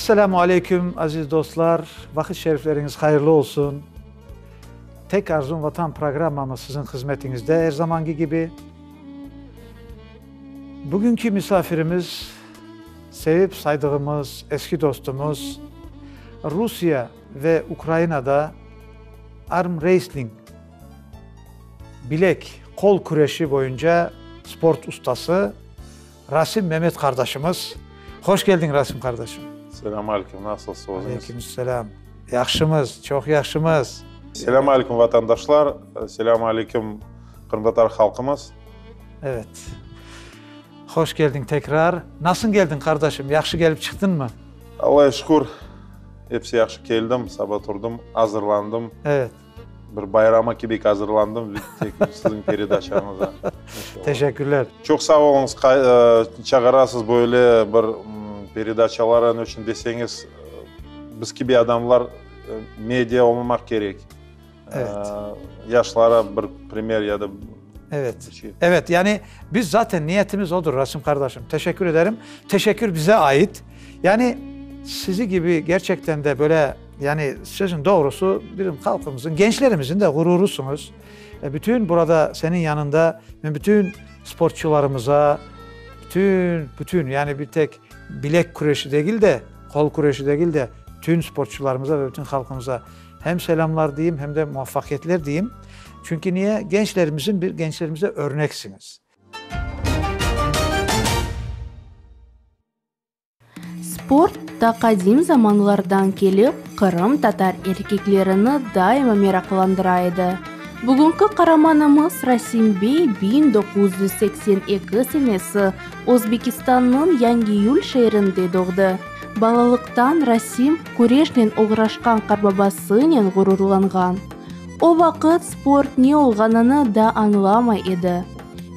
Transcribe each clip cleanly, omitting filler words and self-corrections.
Esselamu aleyküm, aziz dostlar! Vaqıt şerifleriñiz hayırlı olsun! Tek Arzum Vatan programmamız siziñ hızmetiñizde er zamanki kibi. Bugünki misafirimiz, sevip saydığımız eski dostumuz, Rusiye ve Ukrainada armreysling, bilek, qol küreşi boyunca sport ustası Rasim Memet qardaşımız. Hoş keldiñ, Rasim qardaşım. Selâm aleyküm, nasılsız özüñiz? Aleyküm selâm. Yahşımız, çoq yahşımız. Selâm aleyküm, vatandaşlar. Selâm aleyküm, qırımtatar halqımız. Evet. Hoş keldiñ tekrar. Nasıl keldiñ, qardaşım? Yahşı kelip çıqtıñmı? Allağa şükür, episi yahşı keldim. Saba turdım, azırlandım. Evet. Bir bayrama kibik azırlandım tek siziñ peredaçañıza. Teşekkürler. Çoq sağ oluñız, çağırasız böyle bir peredaçalara, ne içün deseñiz, biz kibi adamlar media olmamaq kerek. Evet. Yaşlara bir primer ya da Evet. Evet, yani biz zaten niyetimiz odur Rasim qardaşım. Teşekkür ederim. Teşekkür bize ait. Yani sizi gibi gerçekten de böyle Yani sözün doğrusu bizim halqımızın, gençlerimizin de gururusınız. E, bütün burada senin yanında men bütün sportçularımıza, bütün, bütün yani bir tek bilek küreşi degil de, qol küreşi degil de, bütün sportçularımıza ve bütün halqımıza hem selamlar diyeyim, hem de muvaffaqiyetler diyeyim. Çünki niye? Gençlerimizin bir gençlerimize örneksiniz. Sport ta qadim zamanlardan kelip, qırımtatar erkeklerini daima meraqlandıra edi. Bugünki qaramanımız Rasim bey 1982 senesi Özbekistannıñ Yangiyül şeerinde doğdı. Balalıqtan Rasim küreşnen oğraşqan qarbabasınen ğururlanğan. O vaqıt sport ne olğanını da añlamay edi.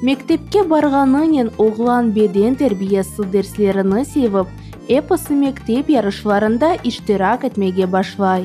Mektepke barğanınen oğlan beden terbiyesi derslerini sevip, episi mektep yarışlarında iştirak etmege başlay.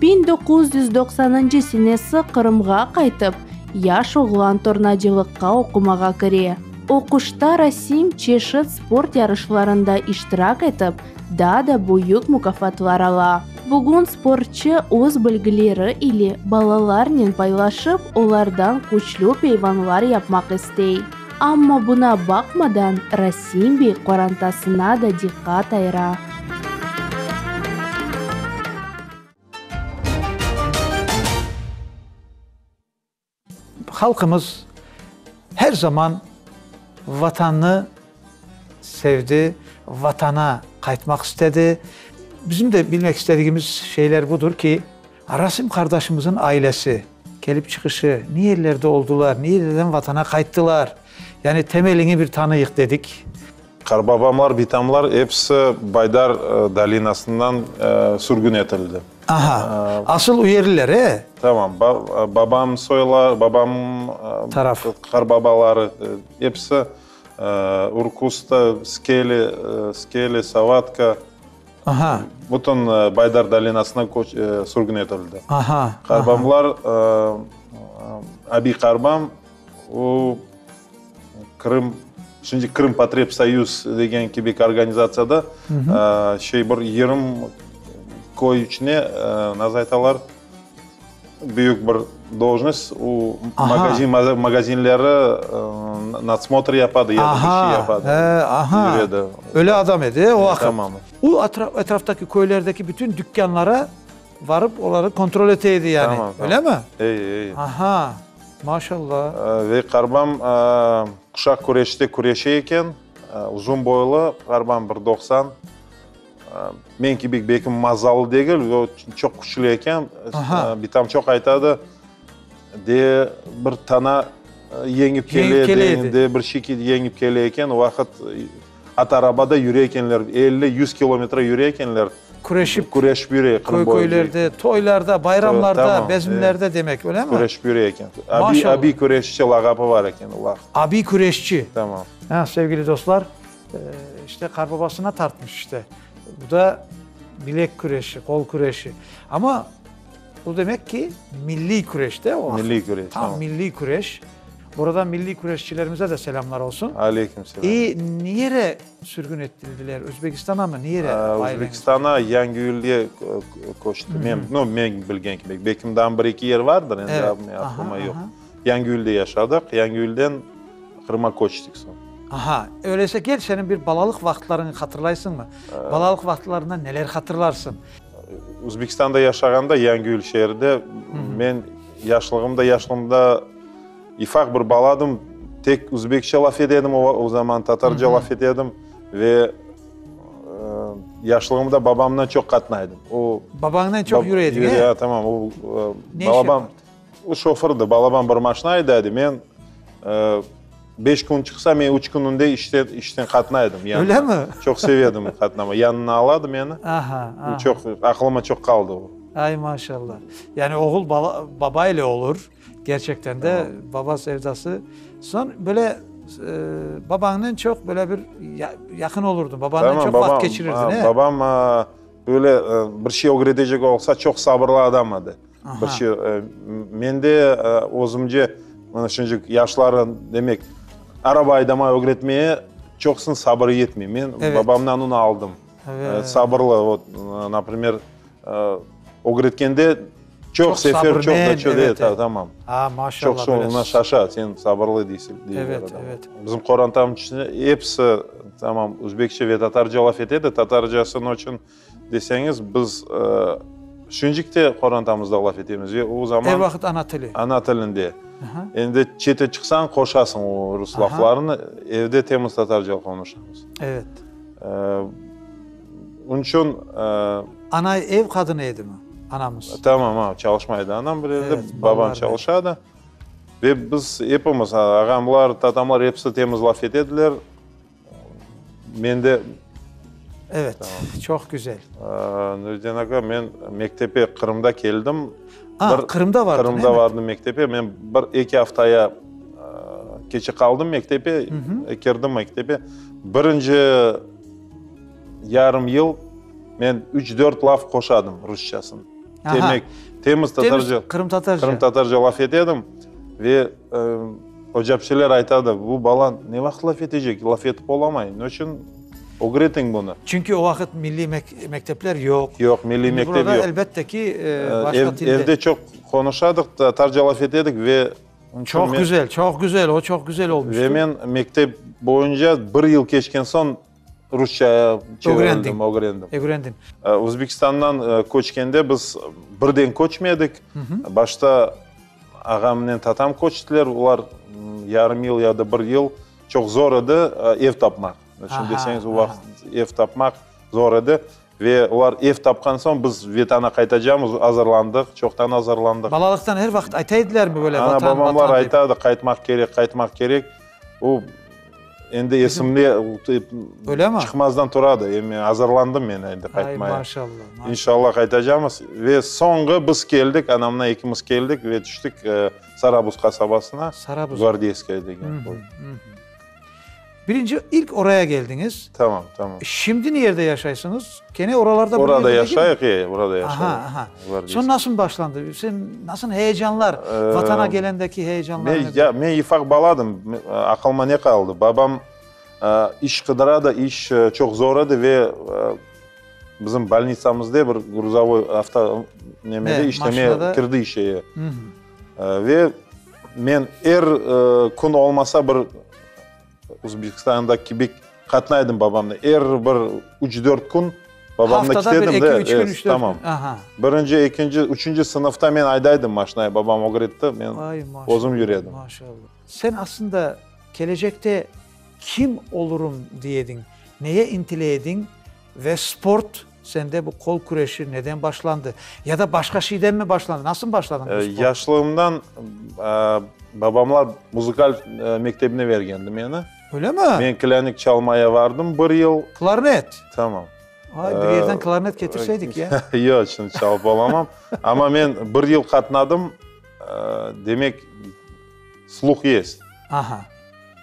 1990-ncı senesi Qırımğa qaytıp, yaş oğlan tornacılıqqa oqumağa kire. Oquşta Rasim çeşit sport yarışlarında iştirak etip, daa da büyük mukâfatlar ala. Bugün sportçı öz bilgileri ile balalarnen paylaşıp, olardan küçlü peyvanlar yapmaq istey. Amma buna baqmadan, Rasim bey qorantasına da diqqat ayıra. Halqımız her zaman Vatannı sevdi, Vatana qaytmaq istedi. Bizim de bilmek istedigimiz şeyler budır ki, Rasim qardaşımızın ailesi, kelip çıqışı, ne yerlerde oldular, ne yerlerden Vatana qayttılar, yani temelini bir tanıyıq dedik. Qarbabamlar, bitamlar episi Baydar dolinasından sürgün etildi. Aha, asıl u yerliler, e? Tamam, babam soylar, babam Taraf. qarbabaları episi Urkusta, Skeli, Skeli, Savatka, Aha. bütün Baydar dolinasına sürgün etildi. Aha. Qarbamlar, abiy qarbam, o Qırım, şimdi Krımpotrebsoyuz degen kibi organizatsiyada şey bir yırım köy içine, nasıl aytalar, büyük bir должность, o magazin, magazinleri nadsmotr yapadı ya da bir şey yapadı. Aha, Yüredi. Öyle adam edi o vaqıt. Tamam. O etraftaki köylerdeki bütün dükkanlara varıp oları kontrol ete edi yani, Tamam, öyle mi? Ey, ey. Aha, maşallah. Ve qarbam quşaq küreşte küreşe eken, uzun boylu, qarbam bir 90. Men kibi belki mazalı degil, o çoq küçlü eken. Aha. Bitam çoq aytadı, de bir tana yeñip kele, de, de bir şey yeñip kele eken, o vaqıt At arabada yüre ekenler, elli, yüz kilometre yüre ekenler. Küreşip. Küreşip yüre Qırım boyunca. Köy-köylerde, toylarda, bayramlarda, bezimlerde demek, öyle mi? Küreşip yüre eken. Maşallah. Abiy küreşçi lağapı bar eken o vaqıt. Abiy küreşçi. Tamam. Ha, sevgili dostlar, işte qarbabasına tartmış işte. Bu da bilek küreşi, qol küreşi. Amma bu demek ki, milliy küreş de o vaqıt. Milliy küreş, tamam. Tam milliy küreş. Buradan milliy küreşçilerimize de selamlar olsun. Aleyküm selam. İ niyere sürgün ettirdiler? Özbekistana mı? Niyere? Aileniz? Özbekistana Yangiyülge köçti. Men, no, men bilgen kibi. Belkim daa bir-eki yer vardır, endi evet. aqlıma yoq. Yangiyülde yaşadıq. Yangiyülden Qırıma köçtik soñ. Aha, öyleyse gel seniñ bir balalıq vaqıtlarıñı hatırlaysıñmı? Balalıq vaqıtlarından neler hatırlarsıñ? Özbekistanda yaşağanda, Yangiyül şeerinde, men yaşlığımda, yaşlığımda ifaq bir baladım, tek özbekçe laf ete edim, o zaman tatarca laf ete edim ve yaşlığımda babamdan çoq qatnaydım. O, Babañnen çoq yüre ediñ, e? Tamam, o, balabam, O şofördi, balaban bir maşna aydaydı, men beş kün çıqsa, men üç kününde işten, işten qatnaydım yanına. Öyle mi? Çoq sevedim qatnama. Yanına aladı meni. Aha, aha. Çoq, aqılıma çoq qaldı o. Ay, maşallah. Yani oğul bala, baba ile olur. Gerçekten de baba sevdası. Soñ böyle babañnen çoq böyle bir yaqın olurdıñ, babañnen çoq vaqıt keçirirdin, e? Babam böyle bir şey ögretecek olsa, çoq sabırlı adam edi. Bir şey, men de özümce, mına şimdi yaşları, demek, araba aydamay ögretmeye çoqsınıñ sabırı yetmey. Men babamdan onı aldım. Sabırlı, vot, naprimer, ögretkende çoq sefer, çoq da çoq, evet, tamam. A, maşallah. Çoqsı ona şaşa, sen sabırlı deysiñ, deyler adam. Bizim qorantamnıñ içinde episi, tamam, özbekçe ve tatarca laf etedi. Tatarcası içün Deseñiz, biz şincik de qorantamızda laf etemiz ve o zaman... Er vaqıt ana tili. Ana tilinde. Endi çete çıqsañ, qoşasıñ o rus laflarını, evde temiz tatarca qonuşamız. Evet. Onıñ içün... Ana ev qadını edimi, anamız? Tamam, a, çalışmaydı anam bir evde, babam çalışadı. Ve biz epimiz, ağamlar, tatamlar episi temiz laf etediler. Men de... Evet, çoq güzel. Nuriddin aka, men mektepe Qırımda keldim. A, Qırımda vardın, Qırımda vardım mektepe. Men bir eki aftaya keçe qaldım mektepe, kirdim mektepe. Birinci yarım yıl men üç-dört laf qoşadım rusçasını. Demek, temiz tatarca, qırımtatarca, qırımtatarca laf ete edim ve ocapçeler aytadı, bu bala ne vaqıt laf etecek, laf etip olamay, ne içün ögretiñ bunı? Çünki o vaqıt milliy mektepler yoq. Yoq, milliy mektep yoq. Burada, elbette ki, başqa tilde. Evde çoq qonuşadıq, tatarca laf ete edik ve Çoq güzel, çoq güzel, o çoq güzel olmuştır. Ve men mektep boyunca bir yıl keçken soñ Rusçaya çevirildim, ögrendim. Ögrendiñ. Özbekistandan köçkende biz birden köçmedik. Başta ağamnen tatam köçtiler, olar yarım yıl ya da bir yıl çoq zor edi ev tapmaq. Şimdi deseñiz, o vaqıt ev tapmaq zor edi. Ve olar ev tapqan soñ biz Vetana qaytacamız, azırlandıq, çoqtan azırlandıq. Balalıqtan er vaqıt ayta edilermi böyle Vatan, Vatan dep? Ana-babamlar aytadı, qaytmaq kerek, qaytmaq kerek. O, endi esimde Öylemi? çıqmazdan turadı. Em azırlandım men endi qaytmaya. Ay, maşallah, maşallah. İnşallah qaytacamız. Ve soñğı biz keldik, anamla ekimiz keldik ve tüştik Sarabuz qasabasına. Sarabuz. Gvardeyskaya degen köy. Birinci, ilk oraya geldiñiz. Tamam, tamam. Şimdi niyerde yaşaysıñız? Kene oralarda bir Orada yerde degilmi? yaşayıq, e, orada yaşayıq. Aha, aha. Soñ nasıl başlandı? Sen nasıl heyecanlar, vatana gelendeki heyecanlar? Men, ya, men yıfaq baladım, aqılıma ne qaldı? Babam iş qıdıra da, iş çoq zor edi ve bizim bolnitsamızda bir gruzovoy avto nemede işlemeye kirdi işe. Ve men er kün olmasa bir Özbekistanda kibi qatnaydım babamla. Er bir üç-dört kün babamla Haftada bir, kitedim eki, de. üç kün, Evet, üç-dört tamam. kün. Aha. Birinci, ekinci, üçünci sınıfta men aydaydım maşinayı, babam ögretti, men Ay, maşallah, özüm yüredim. maşallah. Sen aslında kelecekte kim olurum diyediñ, neye intile ediñ ve sport sende bu qol küreşi neden başlandı? Ya da başqa şeyden mi başlandı? Nasıl başladıñ bu sport? Yaşlığımdan babamlar muzıkal mektebine bergendi meni. Öyle mi? Men klarnet çalmaya vardım bir yıl. Klarnet? Tamam. Ay, bir yerden klarnet ketirseydik ya. Yoq, şimdi çalıp olamam. Amma men bir yıl qatnadım, demek, sluh est. Aha.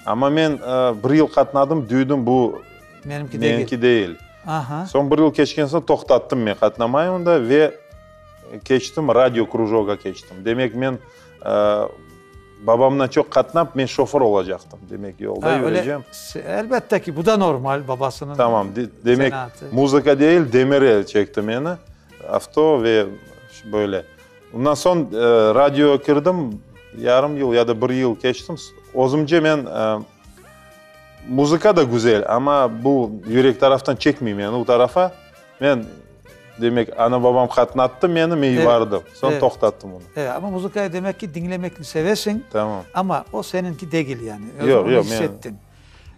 Amma men bir yıl qatnadım, duydım bu Menimki degil. Menimki değil. Aha. Soñ bir yıl keçken soñ toqtattım men qatnamayı onda ve keçtim radio krujokqa keçtim. Demek men. Babamdan çoq qatnap, men şoför olacaqtım, demek, yolda yürecem. Elbette ki, bu da normal, babasınıñ Tamam, demek, muzıka değil, demire çekti meni, avto ve böyle. Ondan soñ radioğa kirdim, yarım yıl ya da bir yıl keçtim. Özümce men, muzıka da güzel, amma bu yürek taraftan çekmey meni o tarafa. Men, demek, ana-babam qatnattı meni, men vardım. Soñ toqtattım onı. Evet, amma muzıkayı demek ki, diñlemekni sevesiñ. Tamam. Amma o seniñki degil yani. Yoq, yoq, men. Hissettin.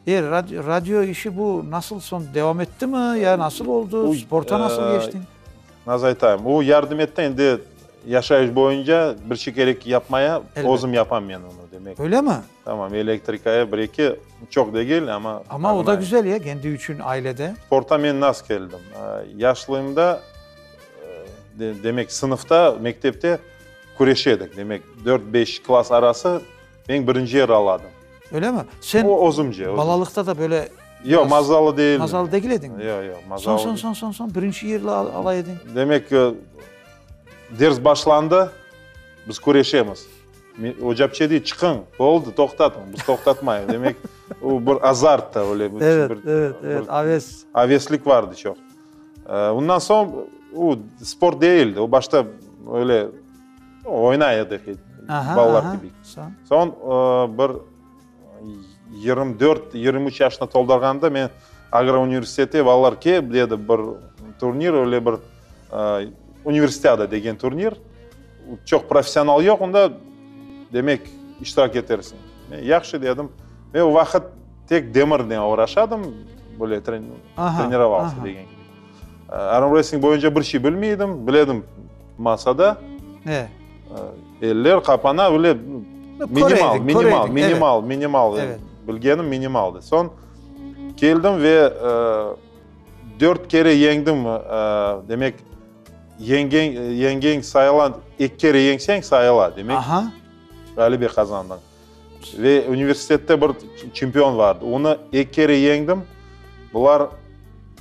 E, radio işi bu nasıl soñ devam ettimi ya nasıl oldı? Sporta nasıl keçtiñ? Nasıl aytayım, o yardım etti, endi yaşayış boyunca bir şey kerek yapmaya, özüm yapam men onı, demek. Öyle mi? Tamam, elektrikaya bir-eki, çoq degil, amma. Amma o da güzel ya, kendi içün, ailede. Sporta men nasıl keldim? Yaşlığımda, demek, sınıfta, mektepte küreşe edik, demek, dört-beş klass arası men birinci yer aladım. Öyle mi? Sen O, özümce. balalıqta da böyle... Yoq, mazalı değildim. Mazalı degil ediñ? Yoq, yoq, mazalı. Soñ, soñ, soñ, soñ, birinci yerli ala ediñ. Demek, ders başlandı, biz küreşemiz. Oca bir şey dey, çıqıñ, oldı, toqtatıñ, biz toqtatmayıq. Demek, o bir azart da öyle. Evet, evet, evet, aves. Aveslik vardı çoq. Ondan soñ, o sport değildi, o başta öyle oynay edik, balalar kibi. Soñ bir 24, 23 yaşını toldurğanda men agrouniversitette balalar ke, dedi, bir turnir, öyle bir universiada degen turnir. Çoq professional yoq onda, demek, iştirak etersiñ. Men yahşı dedim. Men o vaqıt tek demirnen oğraşadım, böyle trenirovalsa degen kibi. Armrestling boyunca bir şey bilmey edim, biledim masada. Eller qapana, öyle minimal, minimal, minimal, minimal, bilgenim minimaldı. Soñ keldim ve dört kere yeñdim, demek, Yeñgen, yeñgen sayıla, eki kere yeñseñ sayıla, demek, ğalebe qazandıñ. Ve universitette bir çempion vardı, onı eki kere yeñdim, bular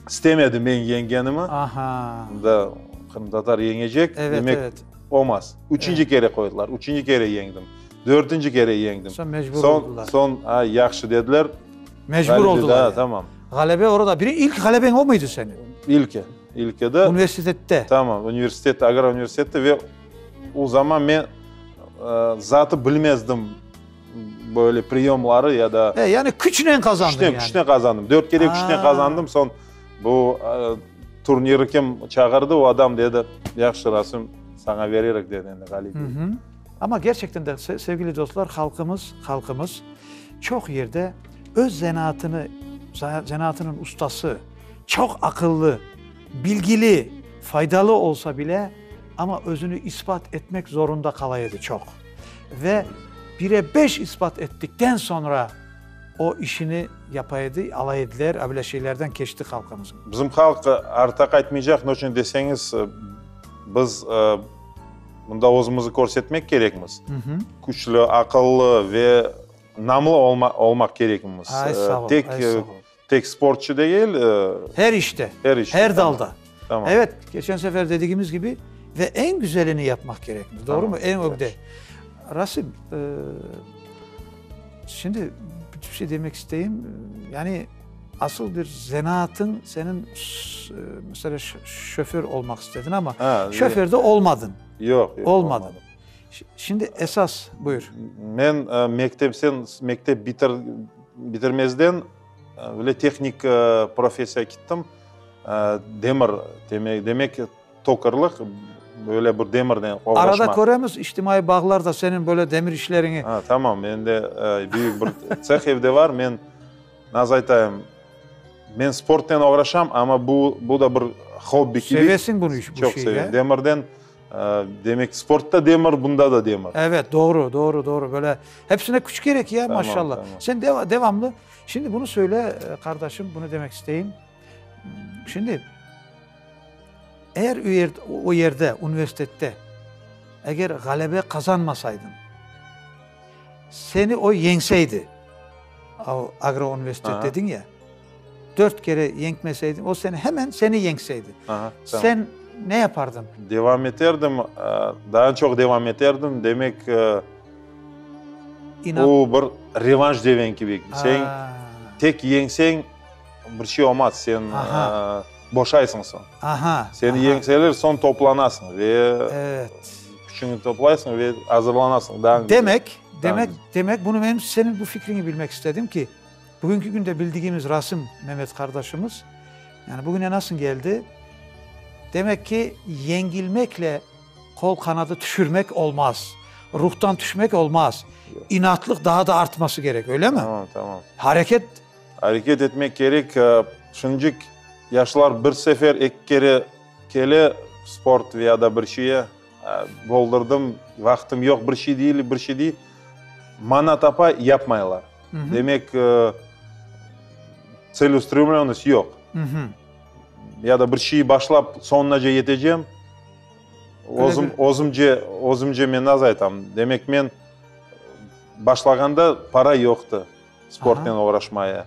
istemedi men yeñgenimi. Aha. Da, qırımtatar yeñecek, demek, olmaz. Üçünci kere qoydılar, üçünci kere yeñdim, dörtünci kere yeñdim. Soñ mecbur oldılar. Soñ, soñ, yahşı dediler. Mecbur oldılar. Da, tamam. Ğalebe orada, bir ilk ğalebeñ o mıydı seniñ? İlki. İlki de. Universitette. Tamam, universitette, agrar universitette ve o zaman men zatı bilmezdim böyle priyomları ya da... E, yani küçnen qazandıñ yani. Küçnen qazandım. Dört kere küçnen qazandım. Soñ bu turnirı kim çağırdı, o adam dedi, yahşı, Rasim, saña vererik, dedi endi ğalip. Amma gerçekten de, sevgili dostlar, halqımız, halqımız çoq yerde öz zenaatını, zenaatınıñ ustası, Çoq aqıllı, bilgili, faydalı olsa bile, amma özüni isbat etmek zorunda qala edi çoq. Ve bire beş isbat ettikten soñra o işini yapa edi, ala ediler, öyle şeylerden keçti halqımız. Bizim halq arta qaytmaycaq, ne içün deseñiz, biz mında özümizni körsetmek kerekmiz. Küçlü, aqıllı ve namlı olmaq kerekmiz. Ay, sağ ol, ay, sağ ol. Tek sportçı degil. Her işte, her işte, her dalda. Tamam. Evet, keçen sefer dedigimiz kibi, ve eñ güzelini yapmaq kerekmiz, doğru mı? Eñ ögde. Rasim, şimdi bir şey demek isteyim, yani asıl bir zenaatın senin, mesela şoför olmaq istedin ama şoför de olmadın. Yoq, yoq. Olmadın. Şimdi esas, buyur. Men mektepsen, mektep bitir, bitirmezden öyle tehnik professiya gittim. Demir, demek, demek tokarlıq, böyle bir demirnen oğraşmaq. Arada köremiz, içtimaiy bağlarda seniñ böyle demir işleriñi. Ha, tamam, mende büyük bir tseh evde var. Men, nasıl aytayım, men sportnen oğraşam, amma bu, bu da bir hobbi kibi. Sevesiñ bunı, bu şeyi, Çoq sevem. Demirden Demek, sportta demir, bunda da demir. Evet, doğru, doğru, doğru. Böyle hepsine küç kerek ya, Tamam, maşallah. tamam. Sen devamlı. Şimdi bunu söyle, qardaşım, bunu demek isteyim. Şimdi, eğer o yerde, universitette, eger ğalebe qazanmasaydın, seni o yeñseydi, o agrouniversitet dediñ ya, Dört kere yeñmeseydiñ, o seni hemen seni yeñseydi. Aha, tamam. Sen ne yapardıñ? Devam eterdim, daa çoq devam eterdim. Demek, İnat. O bir revanş degen kibi. Sen tek yeñseñ bir şey olmaz, sen boşaysıñ soñ. Aha. Seni yeñseler, soñ toplanasıñ ve Evet. küçüñni toplaysıñ ve azırlanasıñ daa. Demek, demek, demek, bunı men seniñ bu fikriñi bilmek istedim ki, bugünki künde bildigimiz Rasim Memet qardaşımız, yani bugüne nasıl keldi? Demek ki, yeñilmekle qol qanadı tüşürmek olmaz, ruhtan tüşmek olmaz, inatlıq daa da artması kerek, öyle mi? Tamam, tamam. Hareket. Areket etmek kerek. Şimdicik yaşlar bir sefer, eki kere kele sport ve ya da bir şeye, boldurdım, vaqtım yoq, bir şey değil, bir şey değil, mana tapa, yapmaylar. Demek, tselüstremlönnost yoq. Ya da bir şeyi başlap soñunace yetecem, özüm, özümce, özümce men naz aytam, demek men başlağanda para yoqtı. Sportnen oğraşmaya.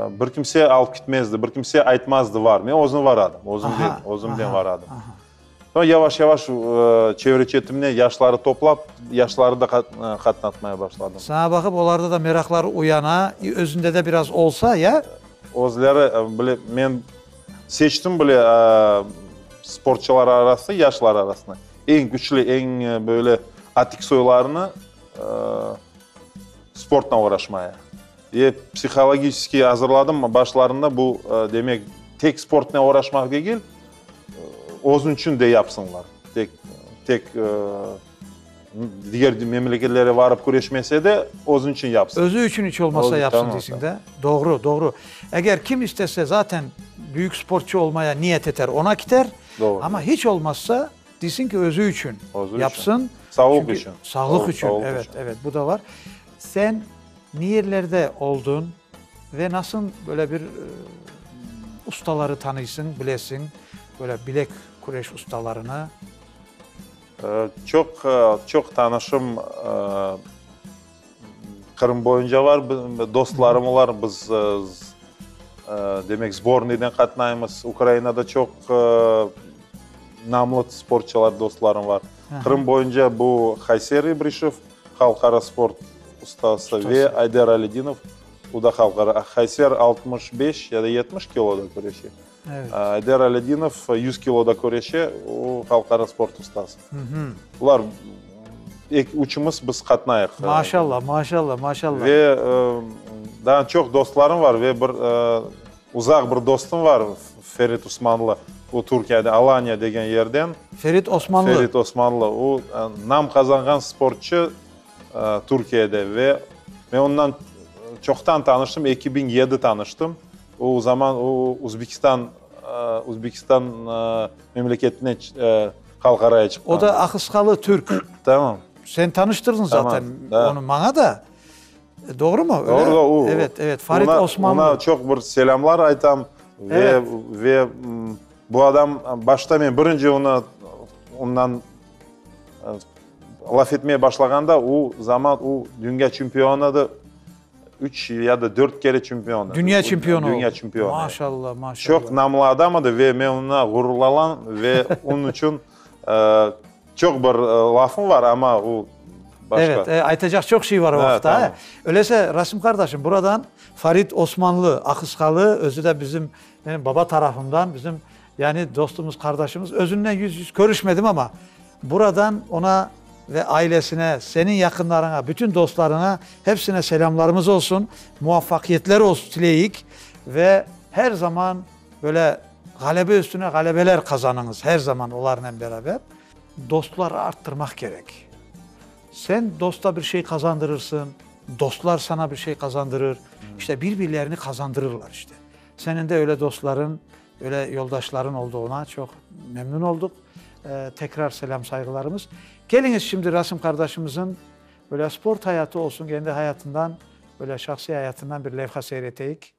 Bir kimse alıp gitmezdi, bir kimse aytmazdı var. Men özüm varadım, özümden, özümden varadım. Soñ yavaş-yavaş çevre-çetimne yaşları toplap, yaşları da qatnatmaya başladım. Saña baqıp, olarda da meraqları uyana, özünde de biraz olsa, ya? Özleri bile, men seçtim bile sportçılar arasında, yaşlar arasında eñ küçlü, eñ böyle atik soylarını Sportla oğraşmaya. Ve psihologiçeskiy azırladım başlarında bu, demek, tek sportnen oğraşmaq degil, özün içün de yapsınlar. Tek, tek diger memleketlere varıp küreşmese de, özün içün yapsın. Özü içün iç olmasa yapsın deysiñ de. Doğru, doğru. Eger kim istese zaten büyük sportçu olmaya niyet eter, ona kiter. Doğru. Amma hiç olmazsa Deysiñ ki, özü içün yapsın. Sağlıq içün. Sağlıq içün, evet, evet, bu da var. Sen ne yerlerde oldun ve nasıl böyle bir ustaları tanıysıñ, bilesiñ, böyle bilek küreş ustalarını? Çoq, çoq tanışım Qırım boyunca var, dostlarım olar, biz, demek, sbornıyden qatnaymız. Ukrainada çoq namlı sportçılar, dostlarım var. Qırım boyunca bu Hayser İbrişev, halqara sport ustası ve Ayder Alidinov, o da halqara. Hayser 65 ya da 70 kiloda küreşe. Ayder Alidinov 100 kiloda küreşe, o halqara sport ustası. Bular üçümiz biz qatnayıq. Maşallah, maşallah, maşallah. Ve daa çoq dostlarım var ve bir uzaq bir dostum var, Ferit Usmanlı, o Türkiyede, Alanya degen yerden. Ferit Osmanlı. Ferit Osmanlı, o nam qazanğan sportçı Türkiyede ve men ondan çoqtan tanıştım, 2007 tanıştım. O zaman o Özbekistan, Özbekistan memleketine halqaraya çıqqan. O da Ahısqalı türk. Tamam. Sen tanıştırdın zaten onı maña da. Doğru mu? Doğru, doğru. Evet, evet. Farid Osmanlı. Ona çoq bir selâmlar aytam. Ve, ve bu adam başta men birinci onı ondan laf etmeye başlağanda o zaman o dünya çempionı edi. Üç ya da dört kere çempion. Dünya çempionı Dünya çempionı. Maşallah, maşallah. Çoq namlı adam edi ve men oña ğururlanan ve onıñ içün çoq bir lafım var, amma o başqa. Evet, aytacaq çoq şey var o vaqıtta. Tamam. Öyleyse, Rasim qardaşım, buradan Farid Osmanlı, Ahısqalı, özü de bizim, menim baba tarafımdan, bizim, yani dostumuz, qardaşımız, özünden yüz-yüz körüşmedim amma, buradan oña Ve ailesine, seniñ yaqınlarıña, bütün dostlarıña, hepsine selâmlarımız olsun, muvafaqiyetler olsun tileyik ve her zaman böyle ğalebe üstüne ğalebeler qazanıñız her zaman olarnen beraber. Dostlar arttırmaq kerek. Sen dosta bir şey qazandırırsıñ, dostlar sana bir şey qazandırır. İşte bir-birlerini qazandırırlar işte. Seniñ de öyle dostlarıñ, öyle yoldaşlarıñ olduğuna çoq memnün olduq. Tekrar selâm sayğılarımız. Keliñiz şimdi Rasim qardaşımızın böyle sport hayatı olsun, kendi hayatından, böyle şahsiy hayatından bir levha seyir eteyik.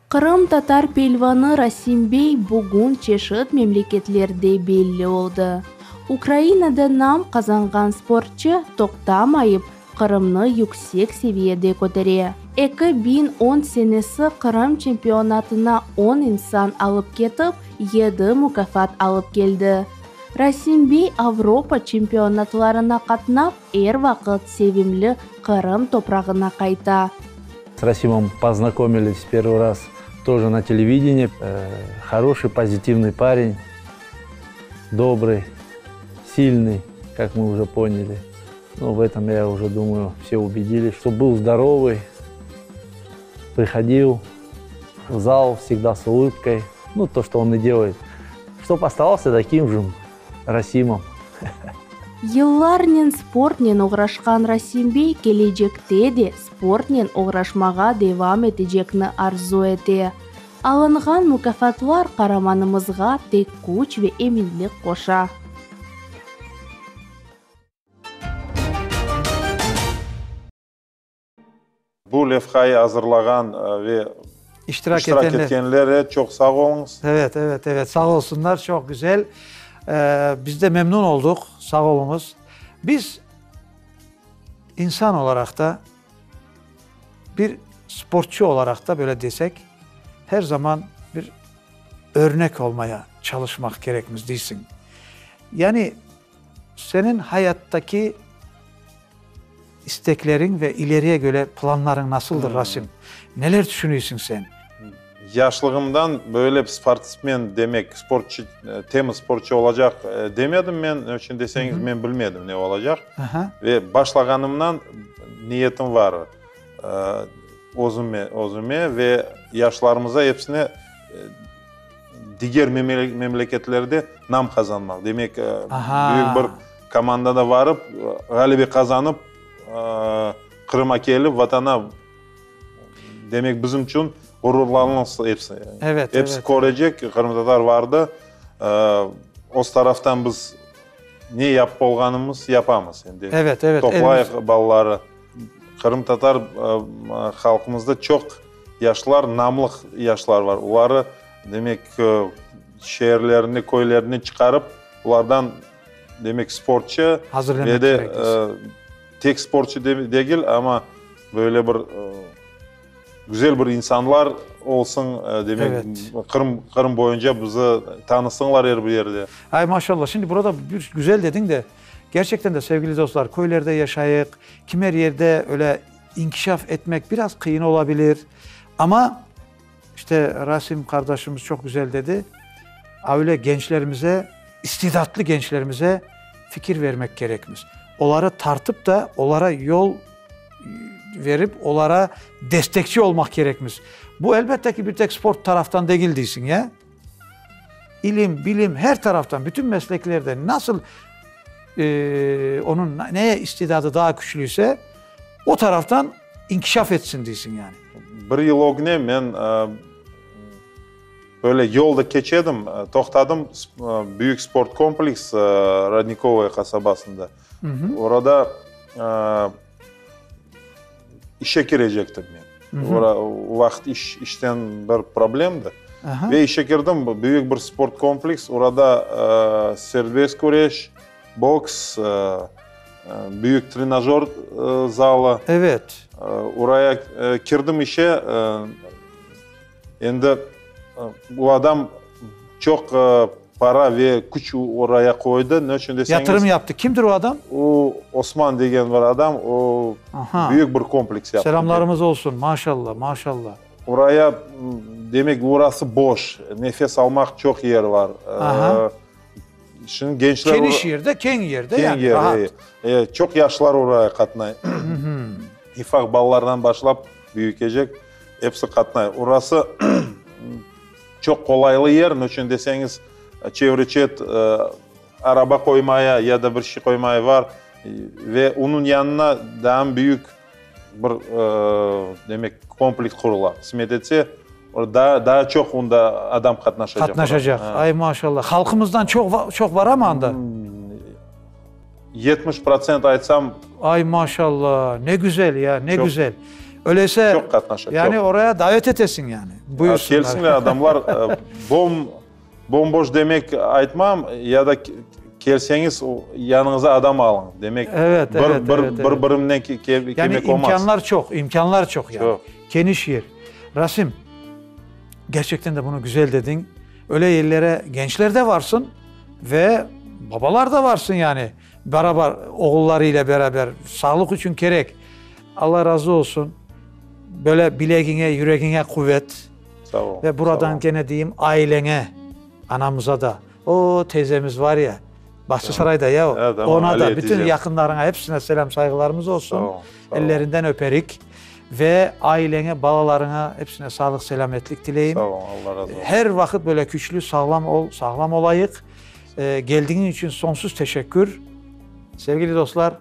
Qırımtatar pelvanı Rasim bey bugün çeşit memleketlerde belli oldı. Ukrainada nam qazanğan sportçı toqtamayıp Qırımnı yüksek seviyede kötere. 2010 senesi Qırım çempionatına on insan alıp ketip, yedi mukâfat alıp keldi. Rasim bey Avropa çempionatlarına qatnap, er vaqıt sevimli Qırım toprağına qayta. С Расимом познакомились первый раз тоже на телевидении. Хороший, позитивный парень, добрый, сильный, как мы уже поняли. Ну, в этом, я уже думаю, все убедились, что был здоровый, приходил в зал всегда с улыбкой. Ну, то, что он и делает. Чтоб оставался таким же Расимом. Yıllarnen sportnen oğraşqan Rasim bey kelecekte de sportnen oğraşmağa devam etecekni arzu ete. Alınğan mukâfatlar qaramanımızğa tek küç ve eminlik qoşa. Bu levhayı azırlağan ve iştirak etkenlere çoq sağ oluñız. Evet, evet, evet, sağ olsunlar, çoq güzel. Biz de memnun olduq, sağ oluñız. Biz insan olaraq da, bir sportçu olaraq da, böyle desek, her zaman bir örnek olmaya çalışmaq kerekmiz deysiñ. Yani Seniñ hayattaki istekleriñ ve ileriye göre planlarıñ nasıldır, Rasim? Neler tüşünüysiñ sen? Yaşlığımdan böyle sportsmen demek, sportçı, temiz sportçı olacaq demedim men. Ne içün deseñiz, men bilmedim ne olacaq. Ve başlağanımdan niyetim var özüme, özüme ve yaşlarımıza episine diger memleketlerde nam qazanmaq. Demek, büyük bir komandada varıp, ğalebe qazanıp, Qırıma kelip, Vatana, demek, bizim içün ğururlanılsın episi. Evet, Episi körecek, qırımtatar vardı. Öz taraftan biz ne yapıp olğanımız yapamız endi. Evet, evet. Toplayıq balaları. Qırımtatar halqımızda çoq yaşlar, namlıq yaşlar var. Oları, demek, şeerlerine, köylerine çıqarıp, olardan, demek, sportçı ve de tek sportçı degil, amma böyle bir güzel bir insanlar olsun, demek, Qırım, Qırım boyunca bizi tanısınlar er bir yerde. Ay, maşallah, şimdi burada bir güzel dediñ de, gerçekten de, sevgili dostlar, köylerde yaşayıq, kimer yerde öyle inkişaf etmek biraz qıyın olabilir, amma, işte, Rasim qardaşımız çoq güzel dedi, öyle gençlerimize, istidatlı gençlerimize fikir vermek kerekmiz. Oları tartıp da, olara yol verip, olara destekçi olmaq kerekmiz. Bu, elbette ki, bir tek sport taraftan degil deysiñ, ya? İlim, bilim, her taraftan, bütün mesleklerde nasıl onıñ neye istidadı daa küçlüyse, o taraftan inkişaf etsin deysiñ yani. Bir yıl ögüne men böyle yolda keçedim, toqtadım, büyük sport kompleks Rodnikovoye qasabasında. Orada işe kirecektim men. O vaqıt iş, işten bir problemdi. Ve işe kirdim, büyük bir sport kompleks, orada serbest küreş, boks, büyük trenajör zalı. Evet. Oraya kirdim işe, Endi bu adam çoq para ve küç oraya qoydı. Ne içün deseñiz? Yatırım yaptı. Kimdir o adam? O, Osman degen bir adam, o, büyük bir kompleks yaptı. Selâmlarımız olsun. Maşallah, maşallah. Oraya, demek, orası boş, nefes almaq çoq yer var. Şimdi gençler... Keniş yerde, keñ yerde, yani rahat. Keñ yer, çoq yaşlar oraya qatnay. İfaq balalardan başlap büyükecek. Episi qatnay. Orası çoq qolaylı yer, ne içün deseñiz, çevre-çet araba qoymaya ya da bir şey qoymaya var ve onıñ yanına daa büyük bir, demek, kompleks qurula. Qısmet etse, daa, daa çoq onda adam qatnaşacaq. Qatnaşacaq. Ay, maşallah. Halqımızdan çoq, çoq baramı anda? 70% aytsam. Ay, maşallah, ne güzel ya, ne güzel. Öyleyse, Çoq qatnaşa, çoq. Yani oraya davet etesiñ yani, buyursınlar. Kelsinler adamlar, bom, bom-boş demek aytmam, ya da kelseñiz, yanıñıza adam alıñ, demek, Evet, bir, evet, bir, evet, bir evet. birimnen kelmek Yani olmaz. imkânlar çoq, imkânlar çoq yani. Çoq. Keniş yer. Rasim, gerçekten de bunı güzel dediñ. Öyle yerlere gençler de varsın ve. Babalar da varsın yani, beraber, oğulları ile beraber, sağlıq içün kerek. Alla razı olsun, böyle bilegiñe, yüregiñe quvet. Sağ ol. Ve buradan kene deyim, aileñe, anamıza da, o teyzemiz var ya, Bağçasarayda ya o, ona da, bütün yaqınlarıña, hepsine selâm, sayğılarımız olsun. Ellerinden öperik. Ve aileñe, balalarıña, hepsine sağlıq, selâmetlik tileyim. Sağ ol, Alla razı olsun. Her vaqıt böyle küçlü, sağlam ol, sağlam olayıq. Geldigiñ içün soñsuz teşekkür. Sevgili dostlar,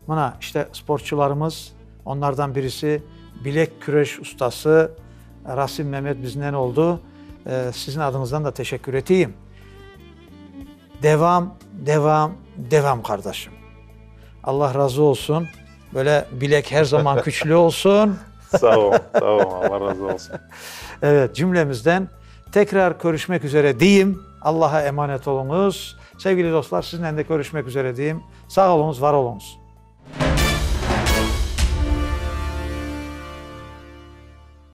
mına, işte, sportçularımız, onlardan birisi, bilek küreş ustası Rasim Memet biznen oldu. Siziñ adıñızdan da teşekkür eteyim. Devam, devam, devam, qardaşım. Allah razı olsun. Böyle bilek her zaman küçlü olsun. Sağ ol, sağ ol, Allah razı olsun. Evet, cümlemizden tekrar körüşmek üzere deyim. Allaha emanet oluñız. Sevgili dostlar, siznen de körüşmek üzere deyim. Sağ oluñız, var oluñız.